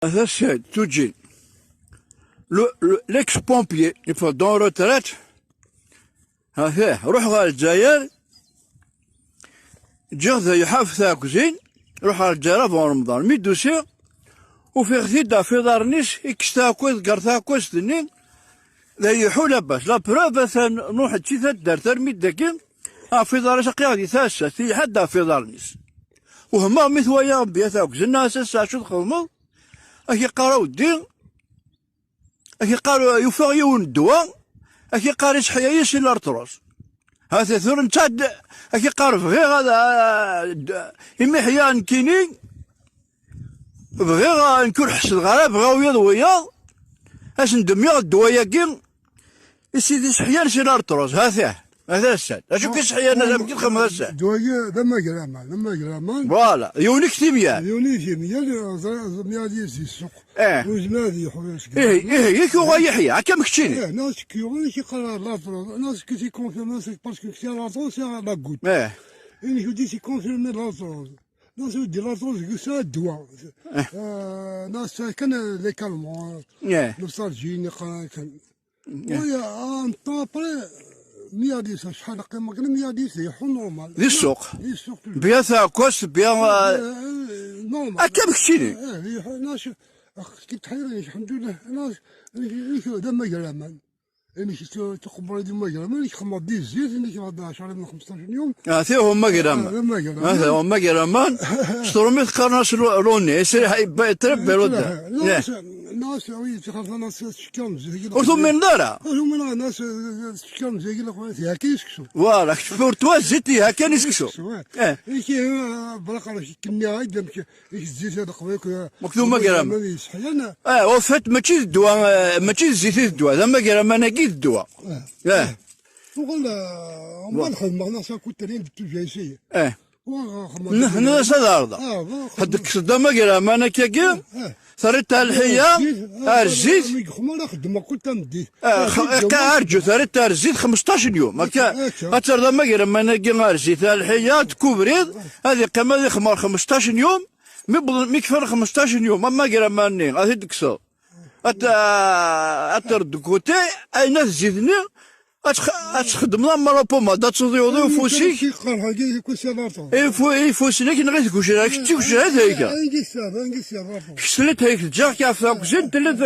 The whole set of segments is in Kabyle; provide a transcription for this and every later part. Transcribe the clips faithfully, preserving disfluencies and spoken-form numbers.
Ata Saɛid Tuǧin, le- le- l'ex-pompier, yeffeɣ-d en retraite. Ata, ruḥ ɣer Lezzayer, ǧǧiɣ da yeḥaf taɛekkzin, ruḥ ɣer Lezzayer avant Remḍan. Mi d-usiɣ, ufiɣ-t-id ɣef iḍarren-is, ikkes taɛekkazt, gar taɛekkazt-nni, da yeḥu labas. La preuve, atan nruḥ-d si taddart armi d dagi, ɣef iḍarren-is, aql-aɣ di taɛessast, iḥa-d ɣef iḍarren-is. Wehmeɣ mi t-walaɣ, mebla taɛekkzin, nniɣ-as: "Ass-a acu txedmeḍ?" Ak-iqqar: "A weddi," ak-iqqar, "yufa yiwen n ddwa," ak-iqqar, "iseḥya-yi si l'arthrose." Hata tura netta d-, ak-iqqar, "Bɣiɣ ad, ad, imi ḥya nekkini, bɣiɣ, nekk ur ḥessdeɣ ara, bɣiɣ wiyaḍ wiyaḍ, ad sen-d-mmiɣ ddwa-agi, i sidi seḥyan si l'arthrose." Hata, hata ass-a. Acu k-iseḥyan, amek i txedmeḍ ass-a? Ddwa-agi d amagraman, d amagraman. Voilà, yiwen i k-t-imyal. Yiwen i k-t-imyal, ẓriɣ, ẓriɣ, mi ad yezzi ssuq. Eh. Ur yezmir ad yeḥwiǧ. Ihi, ihi, yak uɣal yeḥya, akka am keččini. Eh, neɣ seg yuɣal, yak iqqar l'arthrose, neɣ seg si confirmé, c'est parce que c'est l'arthrose, c'est la goutte. Eh. Ihi, je dis, c'est confirmé l'arthrose. Neɣ s-, di l'arthrose deg-s ara ddwa. Eh. Eh, neɣ s-, kan les calmants, eh. Eh. L'Obsergine, kan, kan. Eh. Oui, un temps après, mi ad yis, acḥal qqim akken, mi ad yis, yeḥu normal. Di ssuq. Di ssuq, toujours. Bien taɛekkazt, bien, eh, eh, normal. Akka am keččini. Eh, eh, yeḥu, neɣ s-, ax, kif tḥira, alḥemdulillah, neɣ s-, neɣ s-, d amagraman. Inek tu-, tuqebber-id amagraman, inek xemmeḍ di zzit, inek ɣad ɛecra min xmesṭac n yum. Ah, ti huma amagraman. Ah, amagraman. Ah, ti huma amagraman. S trumit qqaren-as lo-, loni, isriḥ, très belle odeur. Neɣ s-, neɣ s-, oui, tixerfa, neɣ s-, s-, tcekkiṛ mzik. Ur tumineḍ ara? Ur tumineḍ ara, neɣ s-, s-, tcekkiṛ mzik, la, tiha kan i seksu. Voilà, pour toi, zzit iha kan i seksu. Seksu, ouais. Eh. Inek, eh, braq, ara k-nniɣ, ay d amek. Zik zzit ad qbel. Maktub amagraman. Amagraman yeseḥyan. Eh, au fait, mačči d ddwa, eh, mačči d zzit i d ddwa, d amagraman-agi i d ddwa. Eh. Eh. Uɣal, eh, ma xedmeɣ neɣ ça coûte rien du tout, j'ai essayé. Eh. Nehna s ad ɛerḍeɣ. Ah, ḥedd kkes-d amagraman akkagi, eh, terriḍ-t ar lḥiya, ar zzit. Mi yexmar, xeddmeɣ kul tameddit. Eh, arǧu, terriḍ-t ar zzit xmesṭac n yum. Akka, akka. Ad terreḍ amagraman-agi ar zzit, ar lḥiya, ad tkubrid, ad iqqim ad ixmer xmesṭac n yum. Mi wwḍen, mi kfan xmesṭac n yum, amagraman-nni, ad t-id-tekkseḍ. Ad t-, ad t-terreḍ de côté, ayen ad zzit-nni, ad tx-, ad txeddmeḍ am la pommade, ad teḍyuḍ i ufus-ik. I ufu-, i ifusen-ik, neɣ i tgujra-k, d tigujra i d-heyga. Kečč telliḍ heyg, teǧǧiḍ-k ɣef takuẓint, telliḍ,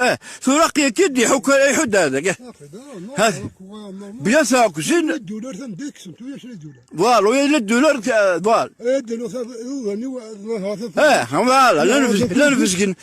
eh, tura aql-ik-id iḥuk-, iḥudd ar dagi. Ha, bien takuẓint. Voilà, oui, les douleurs, euh, voilà. Eh, voilà, llan bez-, llan bezgen,